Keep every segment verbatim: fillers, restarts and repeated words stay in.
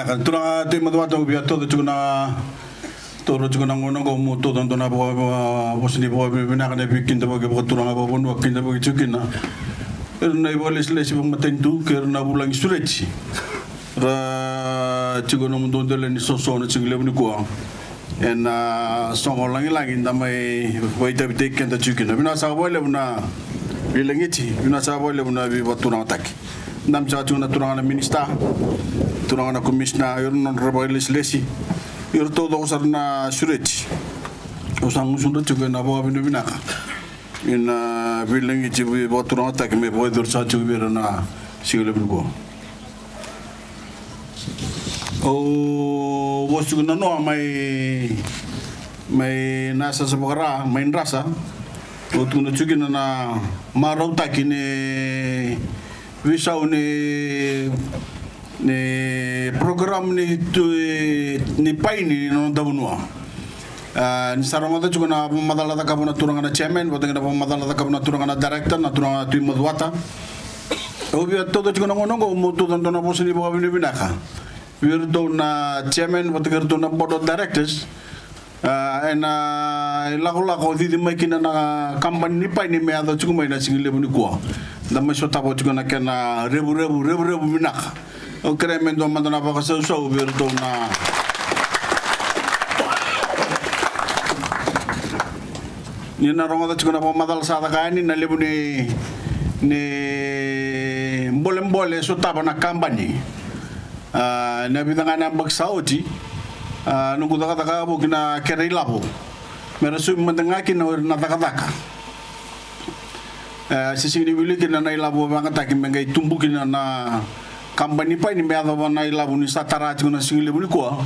Ka turaga Tui Macuata, au via tauca tiko na, taura tiko na gauna oqo meu tauca e dua na vakavosa ni vakavinavinaka na veikidavaki vakaturaga vakavanua, kidavaki tiko kina ira na ivakalesilesi vakamatanitu kei ira na vulagi sureti ra tiko na nomudou dela ni soso na siga levu nikua. Ena soqo lagilagi da mai vakaitavitaki keda tiko kina. Vinaka saka vakalevu na veilagiti, vinaka saka vakalevu na veivakaturagataki. Dabe saka tiko na turaga na minisita, turaga na komisina, ira na nodra vakalesilesi, ira taucoko sara na sureti. Au sa gusudra tiko ena vakavinavinaka ina veilagiti veivakaturagataki me vakayacori saka tiko vei ira na siga levu nikua. Au vosa tiko nanoa mai, mai Nasasa Vakara, mai Drasa. Au tukuna tiko kina na marautaki ni veisau ni, ni program ni tu, ni paini ni noda vanua. A, ni sa rogoca tiko na vakamacala cakava na turaga na chairman vata kei na vakamacala cakava na turaga na director, na turaga Tui Macuata. Au via tauca tiko na gauna oqo meu tauca e dua na vosa ni vakavinavinaka vei iratou na chairman vata kei iratou na board of directors. A, ena ilakolako cici mai kina na kabani ni paini me yaco tiko mai na siga levu nikua. Da mai sotava tiko na kena revurevu, revurevu vinaka. Au kerea me dua mada na vakasausau vei iratou na, ni na rogoca tiko na vakamacala sa caka yani na levu ni, ni bolebole e sotava na kabani. A, na vica ga na yabaki sa oti, a, noqu cakacaka vou kina kere ilavo me ra saumi mada ga kina o ira na cakacaka. E, se sega ni wili kina na ilavo vakayagataki me qai tubu kina na kabani paini me yacova na ilavo ni sa tara tiko na siga levu nikua.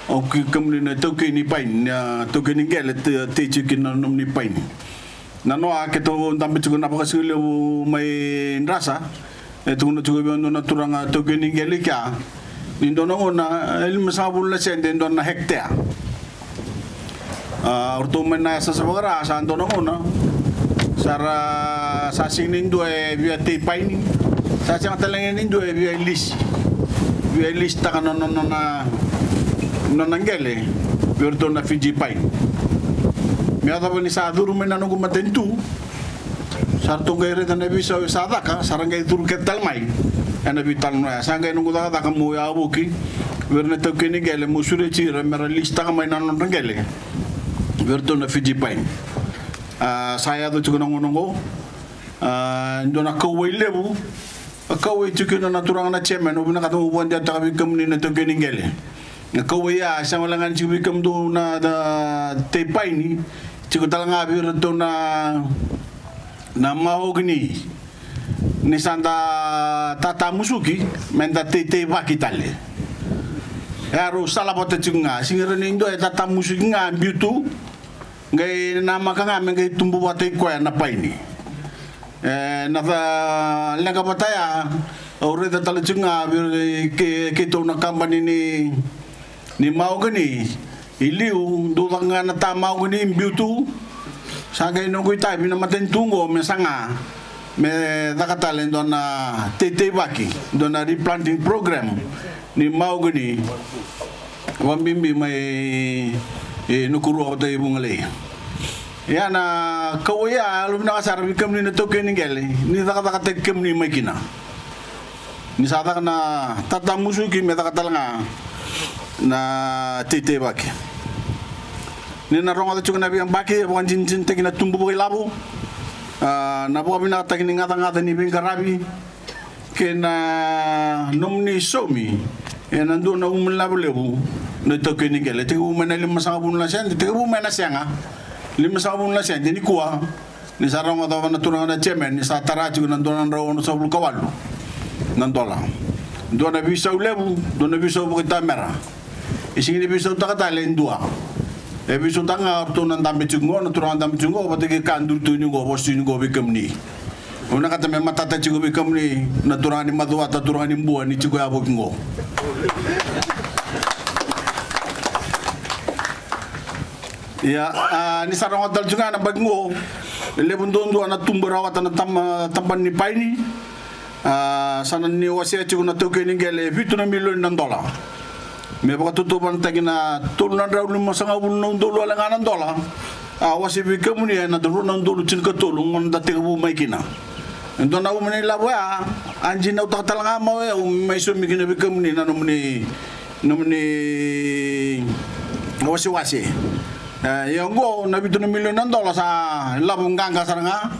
O kemuni na taukei ni paini, na taukei ni qele, te, tei tiko kina na nomuni paini. Nanoa keitou dabe tiko na vakasigalevu mai Drasa. E tukuna tiko vei au e dua na turaga taukei ni qele kea ni dua na gauna e limasagavulu na sede e dua na hectare. A, o ratou mai Nasasa Vakara sa dua na gauna sa ra, sa sega ni dua e via tei paini, sa sega tale ga ni dua e via lisi, via lisitaka na nona, nona, nona qele vei iratou na Fiji Paini. Me yacova ni sa curu mai na noqu matanitu, sa ratou qai raica na veisau e sa caka, sa ra qai curu kece tale mai ena veitalanoa ya. Sa qai noqu cakacaka meu yavoki vei ira na taukei ni qele, meu sureti ira me ra lisitaka mai na nodra qele vei iratou na Fiji Paini. A, sa yaco tiko na gauna oqo, a, dua na kauwai levu a kauwai tiko kina na turaga na chairman. Au vinakata meu vakadewataka vei kemuni na taukei ni qele. Na kauwai ya e sega wale ga ni tiko vei kemudou na, na tei paini, tiko tale ga vei iratou na, na mahogany, ni sa da tatamusuki me da teiteivaki tale. E a rau sala vata tiko ga, sega ni dua e tatamusuki ga biu tu, qai namaka ga me qai tubu vata i koya na paini. E, na ca leqa vata ya, au raica tale tiko ga vei kei, keitou na kabani ni, ni mahogany. I liu dou caka ga na ta mahogany biu tu. Sa qai noqu itavi na matanitu oqo me saga me caka tale e dua na teiteivaki, dua na replanting program ni mahogany, vakabibi mai, e, Nukurua vata i Vugalei. Ia na kauwai ya e yalovinaka sara vei kemuni na taukei ni qele ni cakacakataki kemuni mai kina. Ni sa caka na tatamusuki me caka tale ga na teiteivaki. Ni na rogoca tiko na veiyabaki e vakadinadinataki na tubu vakailavo, a, na vakavinakataki ni gacagaca ni veiqaravi, kei na nomuni saumi ena dua na uma ni lavo levu na itaukei ni qele. Tekivu mai na limasagavulu na sede, tekivu mai na sega, limasagavulu na sede nikua. Ni sa rogoca na turaga na chairman ni sa tara tiko na dua na drau onosagavulu ka walu na dola. Dua na veisau levu, dua na veisau vakaitamera. E sega ni veisautaka tale e dua. E veisautaka ga o ratou na dabe tiko qo, na turaga dabe tiko qo, vata kei ka duri tu ni qo, vosa tu ni qo vei kemuni. Au vinakata me matata tiko vei kemuni na turaga ni Macuata, turaga ni Bua, ni tiko yavoki qo. Ia, a, ni sa rogoca tale tiko ga na yabaki qo, e levu duadua na tubu e rawata na tama, tabana ni paini. A, sa na ni wasea tiko na taukei ni qele e vitu na milioni na dola. Me vakatautauvatataki na tolu na drau limasagavulu na udolu wale ga na dola. A wase vei kemuni ena rua na udolu tinikatolu, gauna da tekivu mai kina. E dua na uma ni lavo ya, a dinautaka tale ga mai o yau me mai saumi kina vei kemuni na nomuni, nomuni wasewase. E, ia oqo na vitu na milioni na dola sa lavo qaqa sara ga.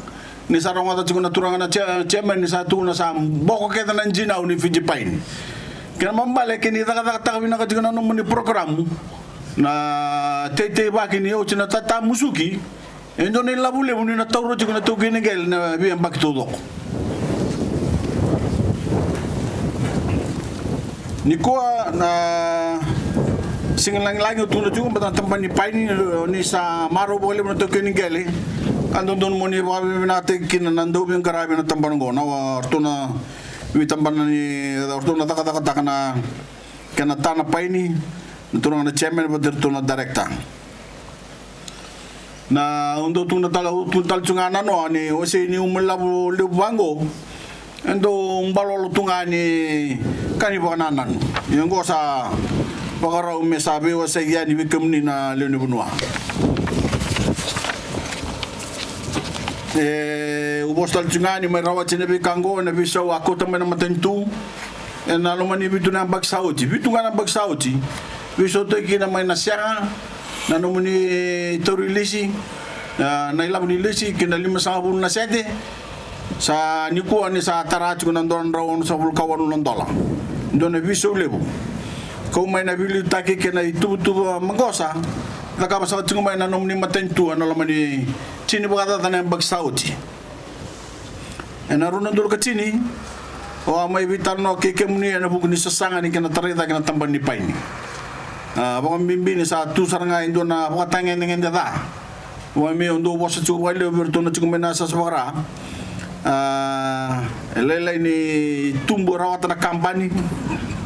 Ni sa rogoca tiko na turaga na chair-, chairman ni sa tukuna sa boko kece na dinau ni Fiji Pine. Kena ibalebale ke ni cakacakataka vinaka tiko na nomuni porokaramu, na teiteivaki ni oti na tatamusuki, e dua na ilavo levu ni na taura tiko na taukei ni qele na veiyabaki taucoko. Nikua na siga lagilagi au tukuna tiko vata na tabana ni Paini, ni sa marau vakalevu na taukei ni qele. Ka dodonu mo ni vakavinavinakataki kina na dauveiqaravi na tabana oqo, na ratou na veitabana ni ratou na cakacakataka na kena ta na Paini, na turaga na chairman vata ratou na director. Na au dau tukuna tale, au tukuna tale tu ga nanoa ni wasei ni uma lavo levu vaqo, e dau balolo tu ga ni ka ni vakanananu. Ia oqo sa vakarau me sa veiwasei yani vei kemuni na lewe ni vanua. E, au vosa tale tu ga ni mai rawati na veika oqo ena veisau a kauta mai na matanitu ena loma ni vitu na yabaki sa oti. Vitu ga na yabaki sa oti. Veisautaki kina mai na sega na nomuni tauri lisi, a, na ilavo ni lisi kei na limasagavulu na sede. Sa nikua ni sa tara tiko na dua na drau onosagavulu ka walu na dola. Dua na veisau levu. Kau mai na veiliutaki kei na ituvatuva maqosa. Cakava saka tiko mai na nomuni matanitu ena loma ni tini vakacaca na yabaki sa oti. Ena rua na udolu ka tini, au a mai veitalanoa kei kemuni ena vuku ni sasaga ni kena tarai cake na tabana ni Paini. A, vakabibi ni sa tu sara ga e dua na vakatagedegede ca. Vakabibi au dau vosa tiko vakalevu vei iratou na tiko mai na yasayasa vakaRa. A, e lailai ni tubu rawata na kabani,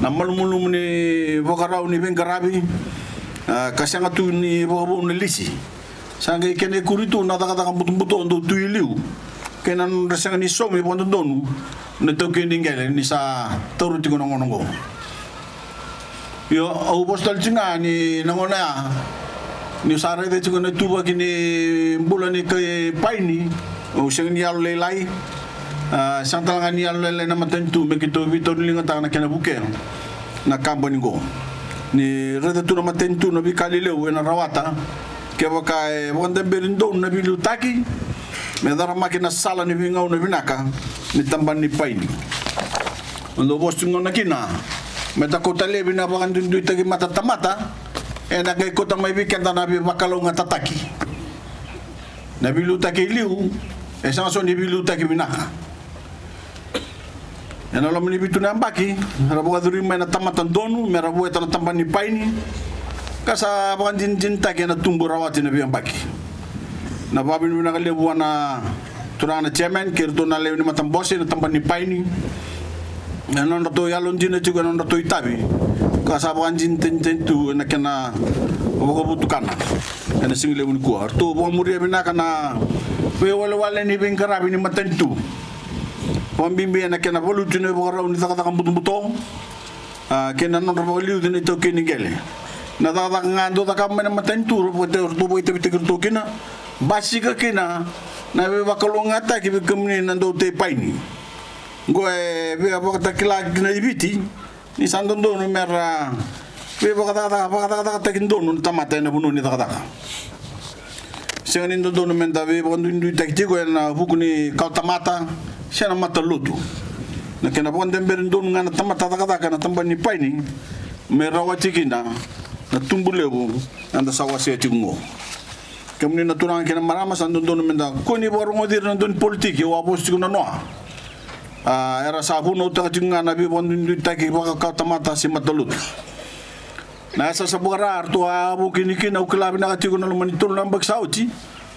na malumalumu ni vakarau ni veiqaravi, a, ka sega tu ni vakavou na lisi. Sa qai kena ikuri tu na cakacaka butobuto dau tu i liu kei na nodra sega ni saumi vakadodonu na itaukei ni qele ni sa taura tiko na gauna oqo. Io, au vosa tale tiko ga ni na gauna ya niu sa raica tiko na ituvaki ni bula ni kai Paini, au sega ni yalolailai. A, sega tale ga ni yalolailai na matanitu me keitou veitauriligataka na kena vukea na kabani oqo. Ni raica tu na matanitu na veika lelevu ena rawata, kevaka e vakadaberi donu na veiliutaki me caramaki na sala ni veigauna vinaka ni tabana ni Paini. Au dau vosa tiko ga kina me da kauta laivi na vakaduiduitaki matatamata, ena qai kauta mai vei keda na veivakalougatataki. Na veiliutaki e liu e sega soti ni veiliutaki vinaka. Ena loma ni vitu na yabaki era vakacurumi mai na tamata donu me ra vueta na tabana ni Paini, ka sa vakadinadinataki ena tubu rawati na veiyabaki. Na vakavinavinaka levu vua na turaga na chairman kei iratou na lewe ni matabose na tabana ni Paini ena nodratou yalodina tiko ena nodratou itavi, ka sa vakadinadinataki tu ena kena vakavotukana ena siga levu nikua. Ratou vakamuria vinaka na veiwalewale ni veiqaravi ni matanitu, vakabibi ena kena valuti na ivakarau ni cakacaka butobuto, a, kei na nodra vakaliuci na itaukei ni qele. Na cakacaka ga dau cakava mai na matanitu, ratou vakaitavitaki iratou kina, basika kina na veivakalougatataki vei kemuni na dau tei Paini. Oqo e via vakatakila kina i Viti ni sa dodonu me ra veivakacakacaka, vakacakacakataki donu na tamata ena vanua ni cakacaka. Sega ni dodonu me da veivakaduiduitaki tiko ena vuku ni kawatamata se na matalotu. Na kena vakadaberi donu ga na tamata cakacaka ena tabana ni Paini me rawati kina na tubu levu eda sa wasea tiko oqo. Kemuni na turaga kei na marama, sa dodonu me da kua ni vakarogoci ira na dau ni politiki, au a vosa tiko nanoa. A, era sa vunautaka tiko ga na veivakaduiduitaki vakakawatamata se matalotu. Na yasayasa vakaRa ratou a yavokini kina, au kila vinaka tiko na loma ni tolu na yabaki sa oti.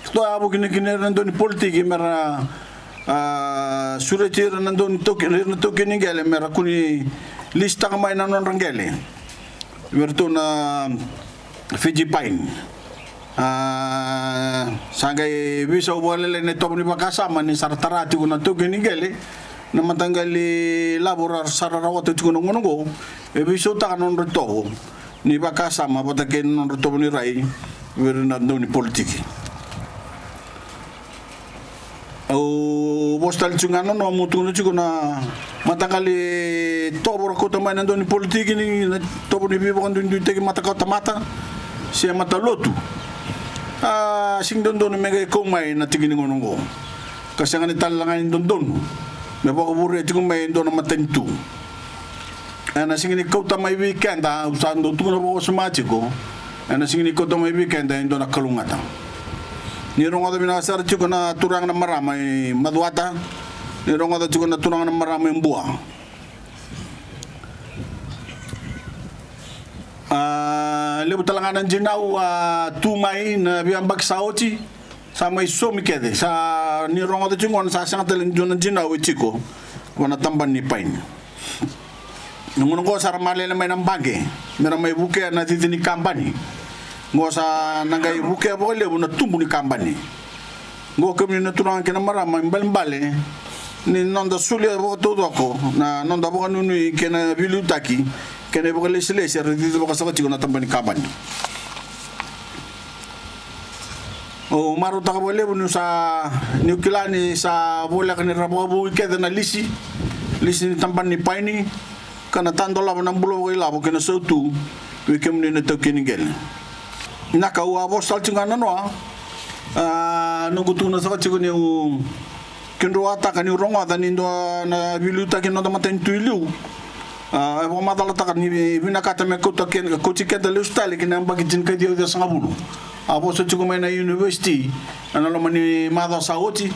Ratou a yavokini kina ira na dau ni politiki me ra, a, sureti ira na dau ni tauke-, ira na taukei ni qele me ra kua ni lisitaka mai na nodra qele vei iratou na Fiji Pine. A, sa qai veisau vakalailai na itovo ni vakasama ni sa ra tara tiko na taukei ni qele na mataqali lavo ra sa ra rawata tiko na gauna oqo. E veisautaka na nodra itovo ni vakasama vata kei na nodra tovo ni rai vei ira na dau ni politiki. Au vosa tale tiko ga na noa, mo tukuna tiko na mataqali tovo ra kauta mai na dau ni politiki, ni na tovo ni veivakaduiduitaki matakau tamata se matalotu. A sigi dodonu me qai kau mai na tiki ni gauna oqo, ka sega ni tale ga ni dodonu me vakavurea tiko mai e dua na matanitu. Ena sigi ni kauta mai vei keda, au sa dau tukuna vakawasoma tiko, ena sigi ni kauta mai vei keda e dua na kalougata. Ni rogoca vinaka sara tiko na turaga na marama i Macuata, ni rogoca tiko na turaga na marama i Bua. A levu tale ga na dinau a tu mai na veiyabaki sa oti, sa mai somi kece. Sa ni rogoca tiko gona, sa sega tale ni dua na dinau e tiko vua na tabana ni paini. Na gauna oqo sa ra malele mai na baqe me ra mai vukea na cici ni kabani. Oqo sa na qai vukea vakalevu na tubu ni kabani. Oqo kemuni na turaga kei na marama, ibalebale ni noda solia vakataucoko na noda vakanuinui kei na veiliutaki kei na ivakalesilesi era cici vakasaka tiko na tabana ni kabani. Au marautaka vakalevu niu sa, niu kila ni sa voleka ni ra vakavoui kece na lisi, lisi ni tabana ni paini, ka na tadolava na bula vakailavo kei na sautu vei kemuni na itaukei ni qele. Vinaka, au a vosa tale tiko ga na noa. A noqu tukuna saka tiko niu kidroataka niu rogoca ni dua na veiliutaki ni noda matanitu i liu. A e vakamacalataka ni vinakata me kauta keda, kauti keda lesu tale ki na yabaki tinikaciwa ciwasagavulu. A vosa tiko mai na univesiti ena loma ni macawa sa oti.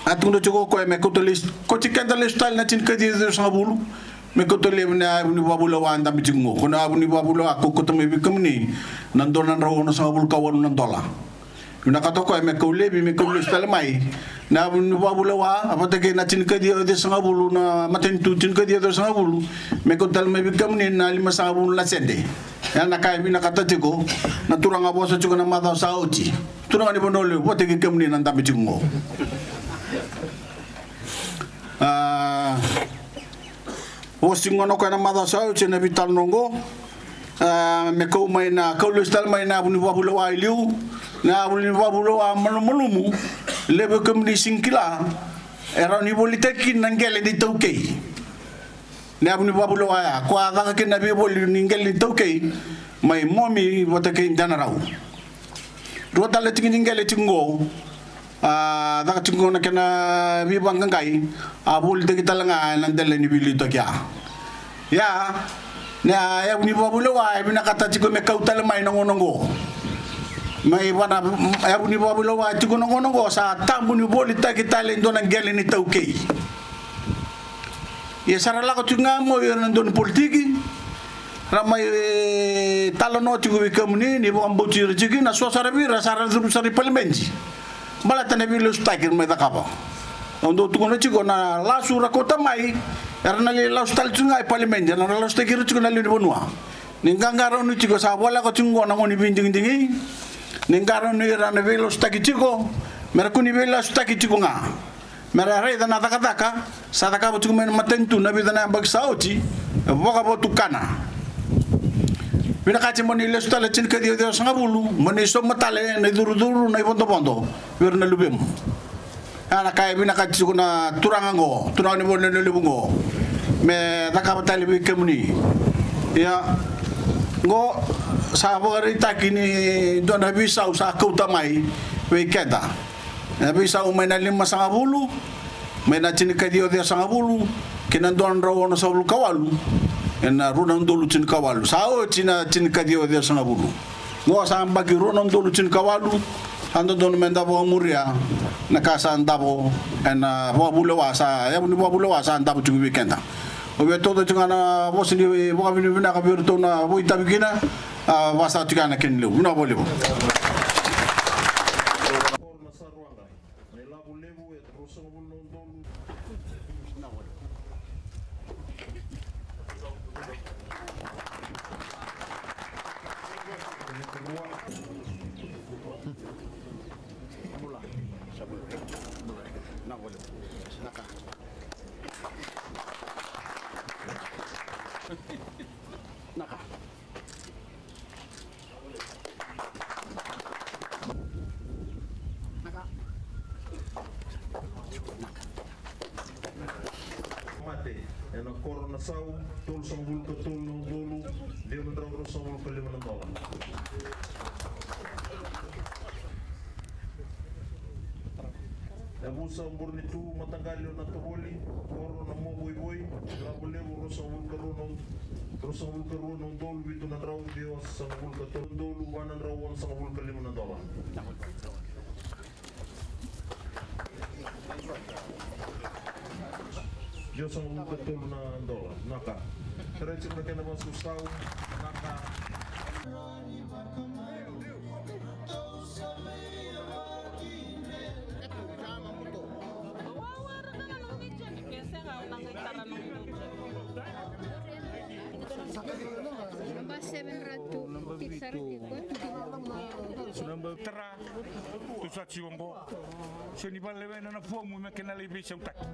A tukuna tiko o koya me kauta lesu, kauti keda lesu tale na tinikaciwa ciwasagavulu, me kauta laivi na yavu ni vakavulewa dabe tiko qo. Ko na yavu ni vakavulewa ko kauta mai vei kemuni na dua na drau onosagavulu ka walu na dola. Vinakata o koya me kau laivi, me kau lesu tale mai na yavu ni vakavulewa vata kei na tinikaciwa ciwasagavulu, na matanitu tinikaciwa ciwasagavulu, me kau tale mai vei kemuni na limasagavulu na sede. Ya na ka e vinakata tiko na turaga vosa tiko na macawa sa oti. Turaga ni Vanua Levu, vata kei kemuni na dabe tiko qo. A vosa tiko gona o koya na macawa sa oti ena veitalanoa oqo. A me kau mai na, kau lesu tale mai na yavu ni vakavulewa i liu, na yavu ni vakavulewa malumalumu. Levu vei kemuni sega ni kila, e rawa ni volitaki kina na qele ni taukei. Na yavu ni vakavulewa ya ko a caka kina na veivoli ni qele ni taukei mai Momi vata kei Denarau. Rua tale tiki ni qele tiko qo, a caka tiko qo na kena veivaqaqai, a volitaki tale ga ena dela ni veiliutaki ya. Ia na yavu ni vakavulewa e vinakata tiko me kau tale mai na gauna oqo. Mai vua na yavu ni vakavulewa tiko na gauna oqo sa tabu ni volitaki tale e dua na qele ni taukei. Ia sa ra lako tiko ga mai o ira na dau ni politiki, ra mai talanoa tiko vei kemuni, ni vakabauti ira tiko kina, so sara vei ira sa ra curu sara i palimedi. Baleta na veilasutaki era mai cakava. Au dau tukuna tiko na lasu ra kauta mai, era na lai lasu tale tiko ga i palimedi, era na lasutaki ira tiko na lewe ni vanua. Ni qaqarauni tiko, sa voleka tiko qo na gauna ni veidigidigi. Ni qarauni ira na veilasutaki tiko, me ra kua ni veilasutaki tiko ga. Me ra raica na cakacaka sa cakava tiko mai na matanitu na vica na yabaki sa oti, e vakavotukana. Vinakati mo ni lesu tale tinikaciwa ciwasagavulu, mo ni sauma tale na icurucuru, na ivodovodo vei ira na luvemu. Ya na ka e vinakati tiko na turaga oqo, turaga ni Vanua Levu oqo, me cakava tale vei kemuni. Ia oqo sa vakaraitaki ni dua na veisau sa kauta mai vei keda. Na veisau mai na limasagavulu, mai na tinikaciwa ciwasagavulu kei na dua na drau onosagavulu ka walu, ena rua na udolu tinikawalu. Sa oti na tinikaciwa ciwasagavulu. Oqo sa yabaki rua na udolu tinikawalu. Sa dodonu meda vakamuria na ka sa davo ena vakavulewa, sa yavu ni vakavulewa sa davo tiko vei keda. Au via tauca tiko ga na vosa ni vakavinavinaka vei iratou na vakaitavi kina. A vaka sa tiko ya na kena levu. Vinaka vakalevu. Lima na dola. Yavusa Burenitu, mataqali o Natavoli, Koro na Movoivoi, Lavo Levu, ruasagavulu ka rua na, ruasagavulu ka rua na udolu vitu na drau ciwasagavulu ka tolu, udolu va na drau onosagavulu ka lima na dola. Ciwasagavulu ka tolu na dola. Naka. Tarai tiko na kena vasuasau. Naka. Number seven, Ratu. Number vitu. Tara. Tou sa tiko qo. Sega ni vakalewena na fomu me kena lai veisautaki.